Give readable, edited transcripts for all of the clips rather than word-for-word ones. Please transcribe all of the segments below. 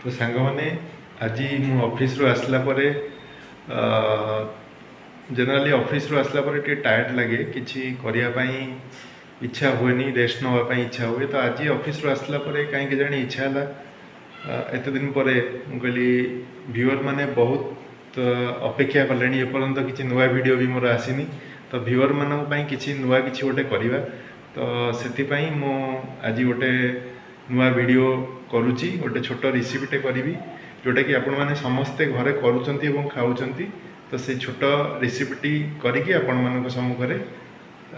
ତ ସାଙ୍ଗମାନେ, ଆଜି ମୁଁ ଅଫିସରୁ ଆସିଲା ପରେ, ଜେନେରାଲି ଅଫିସରୁ ଆସିଲା ପରେ ଟିକେ ଟାୟାର୍ଡ଼ ଲାଗେ, କିଛି କରିବା ପାଇଁ ଇଚ୍ଛା ହୁଏନି, ରେଷ୍ଟ ନେବା ପାଇଁ ଇଚ୍ଛା ହୁଏ। ତ ଆଜି ଅଫିସରୁ ଆସିଲା ପରେ କାହିଁକି ଜାଣି ଇଚ୍ଛା ହେଲା, ଏତେ ଦିନ ପରେ ମୁଁ କହିଲି ଭିଉଅର୍ ମାନେ ବହୁତ ଅପେକ୍ଷା କଲେଣି, ଏପର୍ଯ୍ୟନ୍ତ କିଛି ନୂଆ ଭିଡ଼ିଓ ବି ମୋର ଆସିନି। ତ ଭିଉଅର୍ ମାନଙ୍କ ପାଇଁ କିଛି ନୂଆ କିଛି ଗୋଟେ କରିବା। ତ ସେଥିପାଇଁ ମୁଁ ଆଜି ଗୋଟେ ନୂଆ ଭିଡ଼ିଓ କରୁଛି, ଗୋଟେ ଛୋଟ ରେସିପିଟେ କରିବି ଯେଉଁଟାକି ଆପଣମାନେ ସମସ୍ତେ ଘରେ କରୁଛନ୍ତି ଏବଂ ଖାଉଛନ୍ତି। ତ ସେଇ ଛୋଟ ରେସିପିଟି କରିକି ଆପଣମାନଙ୍କ ସମ୍ମୁଖରେ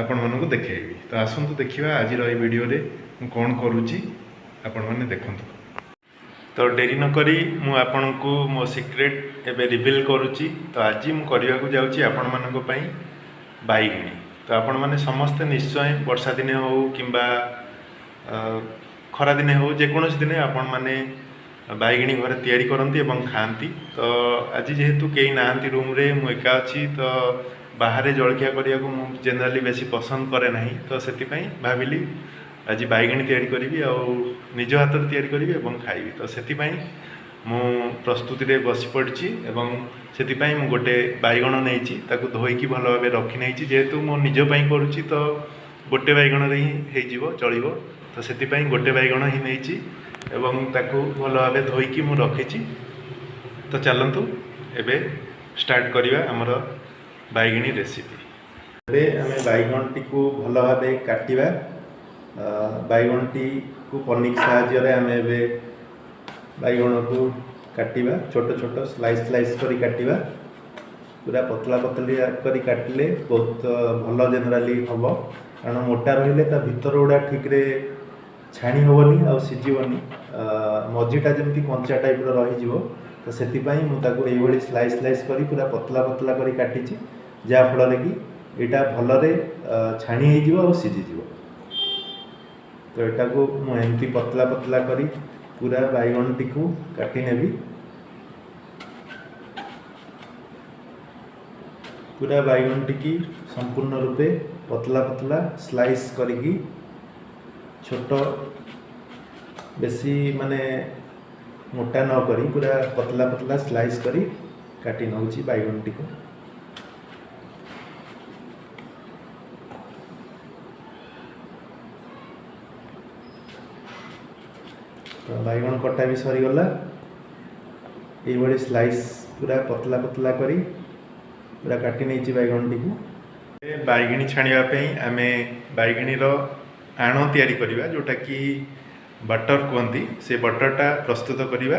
ଆପଣମାନଙ୍କୁ ଦେଖେଇବି। ତ ଆସନ୍ତୁ ଦେଖିବା ଆଜିର ଏଇ ଭିଡ଼ିଓରେ ମୁଁ କ'ଣ କରୁଛି, ଆପଣମାନେ ଦେଖନ୍ତୁ। ତ ଡେରି ନକରି ମୁଁ ଆପଣଙ୍କୁ ମୋ ସିକ୍ରେଟ୍ ଏବେ ରିଭିଲ୍ କରୁଛି। ତ ଆଜି ମୁଁ କରିବାକୁ ଯାଉଛି ଆପଣମାନଙ୍କ ପାଇଁ ବାଇଗିଣୀ। ତ ଆପଣମାନେ ସମସ୍ତେ ନିଶ୍ଚୟ ବର୍ଷା ଦିନେ ହେଉ କିମ୍ବା ଖରାଦିନେ ହେଉ, ଯେକୌଣସି ଦିନେ ଆପଣମାନେ ବାଇଗିଣୀ ଘରେ ତିଆରି କରନ୍ତି ଏବଂ ଖାଆନ୍ତି। ତ ଆଜି ଯେହେତୁ କେହି ନାହାନ୍ତି ରୁମ୍ରେ, ମୁଁ ଏକା ଅଛି, ତ ବାହାରେ ଜଳଖିଆ କରିବାକୁ ମୁଁ ଜେନେରାଲି ବେଶୀ ପସନ୍ଦ କରେ ନାହିଁ। ତ ସେଥିପାଇଁ ଭାବିଲି ଆଜି ବାଇଗିଣୀ ତିଆରି କରିବି ଆଉ ନିଜ ହାତରେ ତିଆରି କରିବି ଏବଂ ଖାଇବି। ତ ସେଥିପାଇଁ ମୁଁ ପ୍ରସ୍ତୁତିରେ ବସି ପଡ଼ିଛି ଏବଂ ସେଥିପାଇଁ ମୁଁ ଗୋଟେ ବାଇଗଣ ନେଇଛି, ତାକୁ ଧୋଇକି ଭଲ ଭାବେ ରଖି ନେଇଛି। ଯେହେତୁ ମୁଁ ନିଜ ପାଇଁ କରୁଛି ତ ଗୋଟେ ବାଇଗଣରେ ହିଁ ହେଇଯିବ, ଚଳିବ। ତ ସେଥିପାଇଁ ଗୋଟେ ବାଇଗଣ ହିଁ ନେଇଛି ଏବଂ ତାକୁ ଭଲ ଭାବେ ଧୋଇକି ମୁଁ ରଖିଛି। ତ ଚାଲନ୍ତୁ ଏବେ ଷ୍ଟାର୍ଟ କରିବା ଆମର ବାଇଗିଣୀ ରେସିପି। ଏବେ ଆମେ ବାଇଗଣଟିକୁ ଭଲ ଭାବେ କାଟିବା। ବାଇଗଣଟିକୁ ପନିକି ସାହାଯ୍ୟରେ ଆମେ ଏବେ ବାଇଗଣକୁ କାଟିବା, ଛୋଟ ଛୋଟ ସ୍ଲାଇସ୍ ସ୍ଲାଇସ୍ କରି କାଟିବା। ପୁରା ପତଳା ପତଳିଆ କରି କାଟିଲେ ବହୁତ ଭଲ ଜେନେରାଲି ହେବ, କାରଣ ମୋଟା ରହିଲେ ତା ଭିତର ଗୁଡ଼ା ଠିକ୍ରେ ଛାଣି ହେବନି ଆଉ ସିଝିବନି, ମଝିଟା ଯେମିତି କଞ୍ଚା ଟାଇପ୍ର ରହିଯିବ। ତ ସେଥିପାଇଁ ମୁଁ ତାକୁ ଏଇଭଳି ସ୍ଲାଇସ୍ ସ୍ଲାଇସ୍ କରି ପୁରା ପତଳା ପତଳା କରି କାଟିଛି, ଯାହାଫଳରେ କି ଏଇଟା ଭଲରେ ଛାଣି ହେଇଯିବ ଆଉ ସିଝିଯିବ। ତ ଏଟାକୁ ମୁଁ ଏମିତି ପତଳା ପତଳା କରି ପୁରା ବାଇଗଣଟିକୁ କାଟି ନେବି। ପୁରା ବାଇଗଣଟିକି ସମ୍ପୂର୍ଣ୍ଣ ରୂପେ ପତଳା ପତଳା ସ୍ଲାଇସ୍ କରିକି, ଛୋଟ ବେଶୀ ମାନେ ମୋଟା ନ କରି ପୁରା ପତଳା ପତଳା ସ୍ଲାଇସ୍ କରି କାଟି ନେଉଛି ବାଇଗଣଟିକୁ। ତ ବାଇଗଣ କଟା ବି ସରିଗଲା। ଏଇଭଳି ସ୍ଲାଇସ୍ ପୁରା ପତଳା ପତଳା କରି ପୁରା କାଟି ନେଇଛି ବାଇଗଣଟିକୁ। ବାଇଗିଣୀ ଛାଣିବା ପାଇଁ ଆମେ ବାଇଗିଣୀର ଆଣ ତିଆରି କରିବା, ଯେଉଁଟାକି ବଟର୍ କୁହନ୍ତି। ସେ ବଟର୍ଟା ପ୍ରସ୍ତୁତ କରିବା।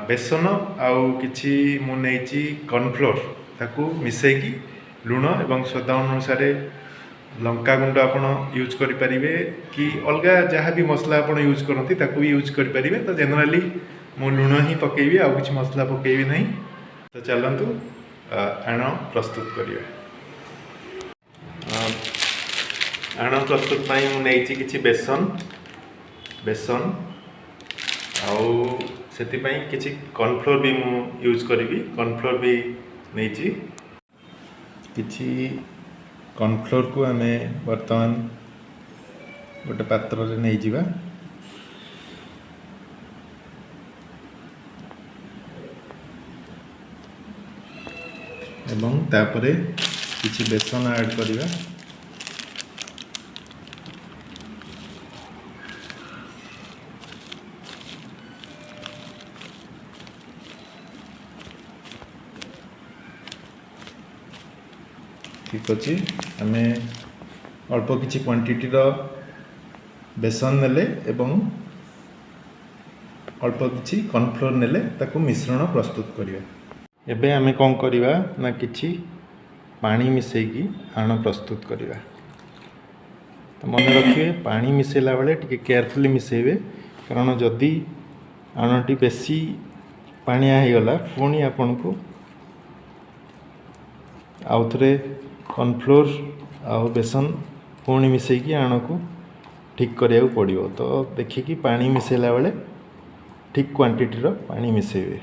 ବେସନ ଆଉ କିଛି ମୁଁ ନେଇଛି କର୍ଣ୍ଣଫ୍ଲୋର୍, ତାକୁ ମିଶାଇକି ଲୁଣ ଏବଂ ସ୍ୱାଦ ଅନୁସାରେ ଲଙ୍କା ଗୁଣ୍ଡ ଆପଣ ୟୁଜ୍ କରିପାରିବେ କି ଅଲଗା ଯାହା ବି ମସଲା ଆପଣ ୟୁଜ୍ କରନ୍ତି ତାକୁ ବି ୟୁଜ୍ କରିପାରିବେ। ତ ଜେନେରାଲି ମୁଁ ଲୁଣ ହିଁ ପକାଇବି, ଆଉ କିଛି ମସଲା ପକାଇବି ନାହିଁ। ତ ଚାଲନ୍ତୁ ଆଣ ପ୍ରସ୍ତୁତ କରିବା। ଆଣ ପ୍ରସ୍ତୁତ ପାଇଁ ମୁଁ ନେଇଛି କିଛି ବେସନ ଆଉ ସେଥିପାଇଁ କିଛି କର୍ଣ୍ଣଫ୍ଲୋର୍ ବି ମୁଁ ୟୁଜ୍ କରିବି। କର୍ଣ୍ଣଫ୍ଲୋର୍ ବି ନେଇଛି। କିଛି କର୍ଣ୍ଣଫ୍ଲୋର୍କୁ ଆମେ ବର୍ତ୍ତମାନ ଗୋଟେ ପାତ୍ରରେ ନେଇଯିବା। ଏବଂ ତାପରେ କିଛି ବେସନ ଆଡ଼୍ କରିବା। ଠିକ୍ ଅଛି, ଆମେ ଅଳ୍ପ କିଛି କ୍ୱାଣ୍ଟିଟିର ବେସନ ନେଲେ ଏବଂ ଅଳ୍ପ କିଛି କର୍ଣ୍ଣଫ୍ଲୋର୍ ନେଲେ ତାକୁ ମିଶ୍ରଣ ପ୍ରସ୍ତୁତ କରିବା। ଏବେ ଆମେ କ'ଣ କରିବା ନା କିଛି ପାଣି ମିଶାଇକି ଆଣ ପ୍ରସ୍ତୁତ କରିବା। ତ ମନେ ରଖିବେ, ପାଣି ମିଶାଇଲା ବେଳେ ଟିକେ କେୟାରଫୁଲି ମିଶାଇବେ, କାରଣ ଯଦି ଆଣଟି ବେଶୀ ପାଣିଆ ହେଇଗଲା ପୁଣି ଆପଣଙ୍କୁ ଆଉଥରେ କର୍ଣ୍ଣଫ୍ଲୋର୍ ଆଉ ବେସନ ପୁଣି ମିଶାଇକି ଆଣକୁ ଠିକ୍ କରିବାକୁ ପଡ଼ିବ। ତ ଦେଖିକି ପାଣି ମିଶାଇଲା ବେଳେ ଠିକ୍ କ୍ୱାଣ୍ଟିଟିର ପାଣି ମିଶାଇବେ,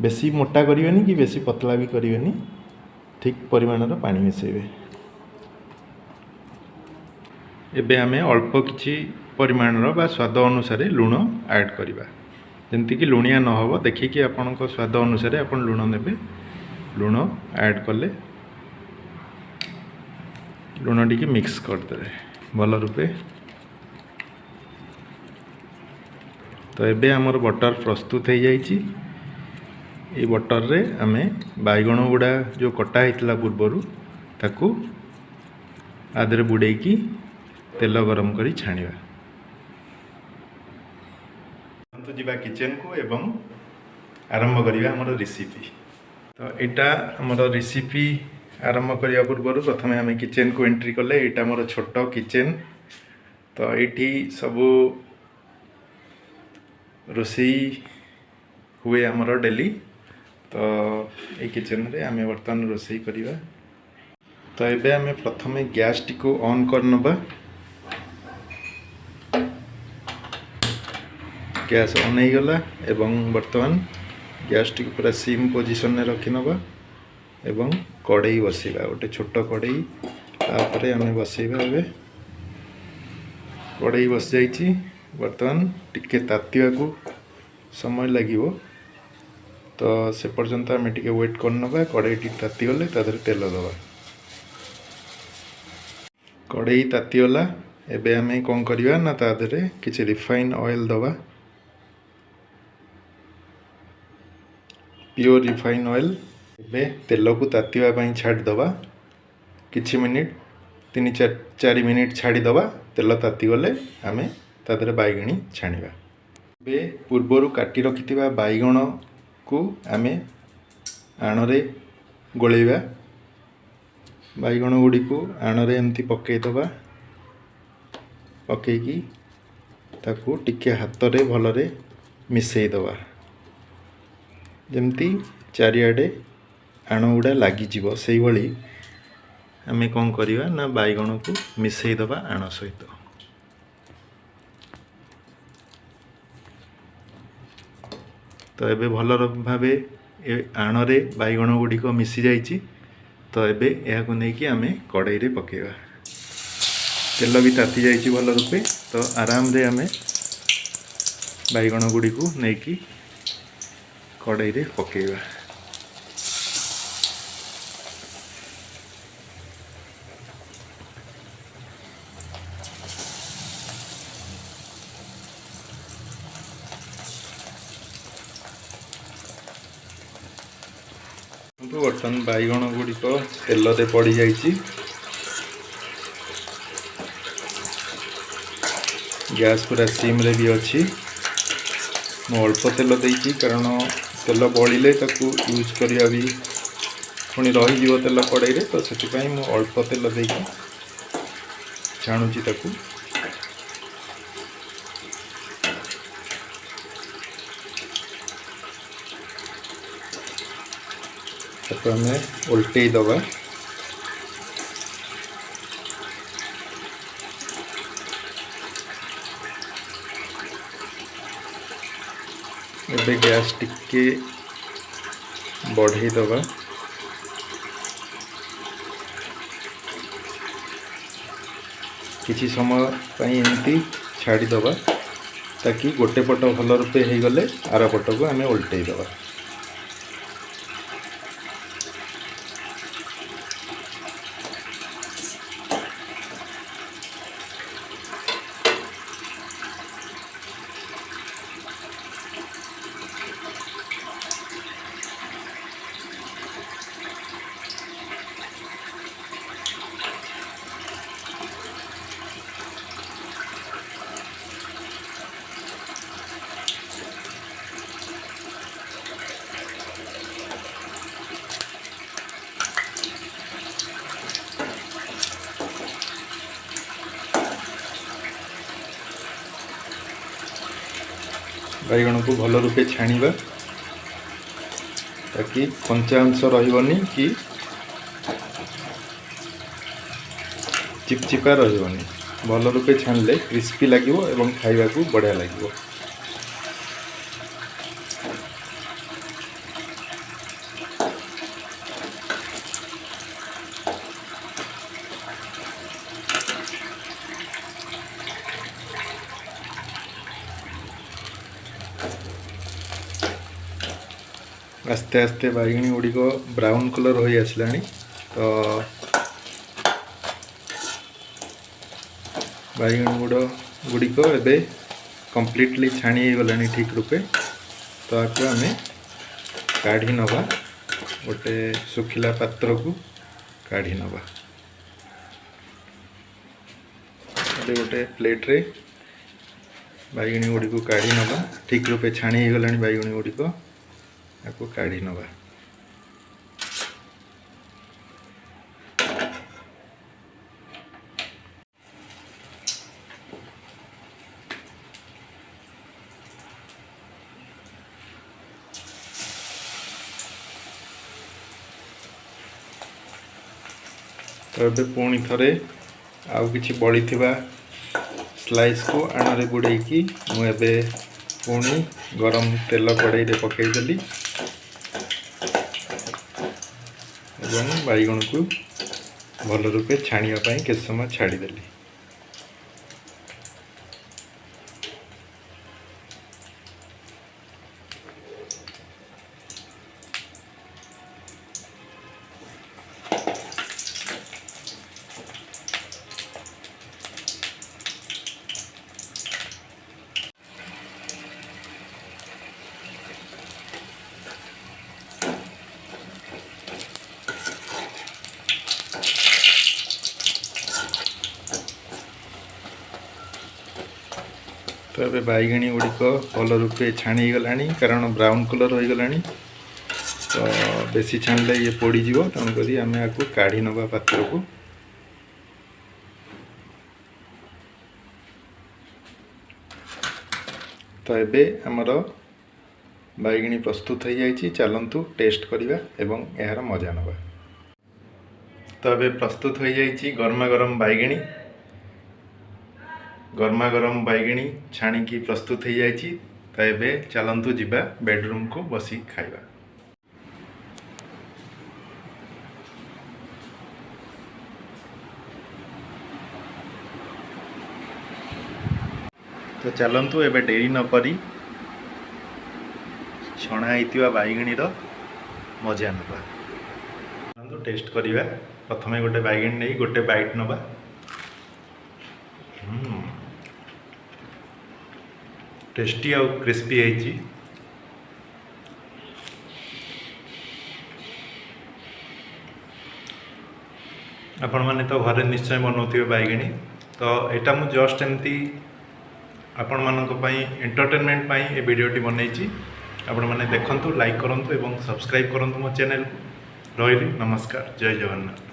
ବେଶୀ ମୋଟା କରିବେନି କି ବେଶୀ ପତଳା ବି କରିବେନି, ଠିକ୍ ପରିମାଣର ପାଣି ମିଶାଇବେ। ଏବେ ଆମେ ଅଳ୍ପ କିଛି ପରିମାଣର ବା ସ୍ୱାଦ ଅନୁସାରେ ଲୁଣ ଆଡ଼୍ କରିବା। ଯେମିତିକି ଲୁଣିଆ ନ ହେବ, ଦେଖିକି ଆପଣଙ୍କ ସ୍ୱାଦ ଅନୁସାରେ ଆପଣ ଲୁଣ ନେବେ। ଲୁଣ ଆଡ଼୍ କଲେ ଲୁଣ ଟିକେ ମିକ୍ସ କରିଦେବେ ଭଲ ରୂପେ। ତ ଏବେ ଆମର ବଟର୍ ପ୍ରସ୍ତୁତ ହେଇଯାଇଛି। ଏଇ ବଟର୍ରେ ଆମେ ବାଇଗଣ ଗୁଡ଼ା ଯେଉଁ କଟା ହେଇଥିଲା ପୂର୍ବରୁ ତାକୁ ଆ ଦେହରେ ବୁଡ଼େଇକି ତେଲ ଗରମ କରି ଛାଣିବା। ଯିବା କିଚେନ୍କୁ ଏବଂ ଆରମ୍ଭ କରିବା ଆମର ରେସିପି। ତ ଏଇଟା ଆମର ରେସିପି ଆରମ୍ଭ କରିବା ପୂର୍ବରୁ ପ୍ରଥମେ ଆମେ କିଚେନ୍କୁ ଏଣ୍ଟ୍ରି କଲେ। ଏଇଟା ଆମର ଛୋଟ କିଚେନ୍। ତ ଏଇଠି ସବୁ ରୋଷେଇ ହୁଏ ଆମର ଡେଲି। ତ ଏଇ କିଚେନ୍ରେ ଆମେ ବର୍ତ୍ତମାନ ରୋଷେଇ କରିବା। ତ ଏବେ ଆମେ ପ୍ରଥମେ ଗ୍ୟାସ୍ଟିକୁ ଅନ୍ କରିନେବା। ଗ୍ୟାସ୍ ଅନ୍ ହେଇଗଲା ଏବଂ ବର୍ତ୍ତମାନ ଗ୍ୟାସ୍ଟିକୁ ପୁରା ସିମ୍ ପୋଜିସନ୍ରେ ରଖିନେବା ଏବଂ କଡ଼େଇ ବସେଇବା। ଗୋଟେ ଛୋଟ କଡ଼େଇ ତାପରେ ଆମେ ବସେଇବା। ଏବେ କଡ଼େଇ ବସିଯାଇଛି। ବର୍ତ୍ତମାନ ଟିକେ ତାତିବାକୁ ସମୟ ଲାଗିବ, ତ ସେ ପର୍ଯ୍ୟନ୍ତ ଆମେ ଟିକେ ୱେଟ୍ କରିନେବା। କଡ଼େଇଟି ତାତିଗଲେ ତା ଦେହରେ ତେଲ ଦେବା। କଡ଼େଇ ତାତିଗଲା। ଏବେ ଆମେ କ'ଣ କରିବା ନା ତା ଦେହରେ କିଛି ରିଫାଇନ୍ ଅଏଲ୍ ଦେବା, ପିଓର ରିଫାଇନ୍ ଅଏଲ୍। ଏବେ ତେଲକୁ ତାତିବା ପାଇଁ ଛାଡ଼ିଦେବା କିଛି ମିନିଟ୍, 3-4 ମିନିଟ୍ ଛାଡ଼ିଦେବା। ତେଲ ତାତିଗଲେ ଆମେ ତା ଦେହରେ ବାଇଗଣୀ ଛାଣିବା। ଏବେ ପୂର୍ବରୁ କାଟି ରଖିଥିବା ବାଇଗଣକୁ ଆମେ ଆଣରେ ଗୋଳେଇବା। ବାଇଗଣ ଗୁଡ଼ିକୁ ଆଣରେ ଏମିତି ପକାଇଦେବା। ପକାଇକି ତାକୁ ଟିକେ ହାତରେ ଭଲରେ ମିଶାଇଦେବା, ଯେମିତି ଚାରିଆଡ଼େ ଆଣ ଗୁଡ଼ା ଲାଗିଯିବ। ସେଇଭଳି ଆମେ କ'ଣ କରିବା ନା ବାଇଗଣକୁ ମିଶାଇଦେବା ଆଣ ସହିତ। ତ ଏବେ ଭଲ ଭାବେ ଏ ଆଣରେ ବାଇଗଣ ଗୁଡ଼ିକ ମିଶିଯାଇଛି। ତ ଏବେ ଏହାକୁ ନେଇକି ଆମେ କଡ଼େଇରେ ପକାଇବା। ତେଲ ବି ତାତି ଯାଇଛି ଭଲ ରୂପେ। ତ ଆରାମରେ ଆମେ ବାଇଗଣ ଗୁଡ଼ିକୁ ନେଇକି କଡ଼େଇରେ ପକାଇବା। ବର୍ତ୍ତମାନ ବାଇଗଣ ଗୁଡ଼ିକ ତେଲରେ ପଡ଼ିଯାଇଛି। ଗ୍ୟାସ୍ ପୁରା ସିମ୍ରେ ବି ଅଛି। ମୁଁ ଅଳ୍ପ ତେଲ ଦେଇଛି, କାରଣ ତେଲ ବଳିଲେ ତାକୁ ୟୁଜ୍ କରିବା ବି ପୁଣି ରହିଯିବ ତେଲ କଡ଼େଇରେ। ତ ସେଥିପାଇଁ ମୁଁ ଅଳ୍ପ ତେଲ ଦେଇକି ଛାଣୁଛି ତାକୁ। ତାକୁ ଆମେ ଓଲଟେଇ ଦେବା। ଏବେ ଗ୍ୟାସ୍ ଟିକେ ବଢ଼େଇ ଦେବା। କିଛି ସମୟ ପାଇଁ ଏମିତି ଛାଡ଼ିଦେବା, ତାକି ଗୋଟେ ପଟ ଭଲ ରୂପେ ହେଇଗଲେ ଆର ପଟକୁ ଆମେ ଓଲଟେଇ ଦେବା। ବାଇଗଣକୁ ଭଲ ରୂପେ ଛାଣିବା, ତାକି କଞ୍ଚା ଅଂଶ ରହିବନି କି ଚିପଚିପା ରହିବନି। ଭଲ ରୂପେ ଛାଣିଲେ କ୍ରିସ୍ପି ଲାଗିବ ଏବଂ ଖାଇବାକୁ ବଢ଼ିଆ ଲାଗିବ। ଆସ୍ତେ ଆସ୍ତେ ବାଇଗଣୀ ଗୁଡ଼ିକ ବ୍ରାଉନ୍ କଲର୍ ହୋଇ ଆସିଲାଣି। ତ ବାଇଗଣ ଗୁଡ଼ିକ ଏବେ କମ୍ପ୍ଲିଟଲି ଛାଣି ହେଇଗଲାଣି ଠିକ୍ ରୂପେ। ତ ଆକୁ ଆମେ କାଢ଼ି ନେବା, ଗୋଟେ ଶୁଖିଲା ପାତ୍ରକୁ କାଢ଼ି ନେବା। ଏବେ ଗୋଟେ ପ୍ଲେଟ୍ରେ ବାଇଗଣୀ ଗୁଡ଼ିକୁ କାଢ଼ି ନେବା। ଠିକ୍ ରୂପେ ଛାଣି ହେଇଗଲାଣି ବାଇଗଣୀ ଗୁଡ଼ିକ, ଆକୁ କାଢ଼ି ନେବା। ତ ଏବେ ପୁଣି ଥରେ ଆଉ କିଛି ବଳିଥିବା ସ୍ଲାଇସ୍କୁ ଆଣରେ ବୁଡ଼େଇକି ମୁଁ ଏବେ ପୁଣି ଗରମ ତେଲ କଡ଼େଇରେ ପକାଇଦେଲି ଏବଂ ବାଇଗଣକୁ ଭଲ ରୂପେ ଛାଣିବା ପାଇଁ କେତେ ସମୟ ଛାଡ଼ିଦେଲି। ତ ଏବେ ବାଇଗଣୀ ଗୁଡ଼ିକ ଭଲ ରୂପେ ଛାଣି ହେଇଗଲାଣି, କାରଣ ବ୍ରାଉନ୍ କଲର୍ ହୋଇଗଲାଣି। ତ ବେଶୀ ଛାଣିଲେ ଇଏ ପୋଡ଼ିଯିବ, ତେଣୁକରି ଆମେ ଆକୁ କାଢ଼ି ନେବା ପାତ୍ରକୁ। ତ ଏବେ ଆମର ବାଇଗଣୀ ପ୍ରସ୍ତୁତ ହୋଇଯାଇଛି। ଚାଲନ୍ତୁ ଟେଷ୍ଟ କରିବା ଏବଂ ଏହାର ମଜା ନେବା। ତ ଏବେ ପ୍ରସ୍ତୁତ ହୋଇଯାଇଛି ଗରମା ଗରମ ବାଇଗଣୀ। ଗରମା ଗରମ ବାଇଗଣୀ ଛାଣିକି ପ୍ରସ୍ତୁତ ହୋଇଯାଇଛି। ତ ଏବେ ଚାଲନ୍ତୁ ଯିବା ବେଡ଼ରୁମ୍କୁ ବସି ଖାଇବା। ତ ଚାଲନ୍ତୁ ଏବେ ଡେରି ନକରି ଛଣା ହେଇଥିବା ବାଇଗଣୀର ମଜା ନେବା। ଚାଲନ୍ତୁ ଟେଷ୍ଟ କରିବା। ପ୍ରଥମେ ଗୋଟେ ବାଇଗଣୀ ନେଇ ଗୋଟେ ବାଇଟ୍ ନେବା। ଟେଷ୍ଟି ଆଉ କ୍ରିସ୍ପି ହେଇଛି। ଆପଣମାନେ ତ ଘରେ ନିଶ୍ଚୟ ବନାଉଥିବେ ବାଇଗଣୀ। ତ ଏଇଟା ମୁଁ ଜଷ୍ଟ ଏମିତି ଆପଣମାନଙ୍କ ପାଇଁ ଏଣ୍ଟରଟେନମେଣ୍ଟ ପାଇଁ ଏ ଭିଡ଼ିଓଟି ବନେଇଛି। ଆପଣମାନେ ଦେଖନ୍ତୁ, ଲାଇକ୍ କରନ୍ତୁ ଏବଂ ସବସ୍କ୍ରାଇବ୍ କରନ୍ତୁ ମୋ ଚ୍ୟାନେଲକୁ। ରହିଲି, ନମସ୍କାର, ଜୟ ଜଗନ୍ନାଥ।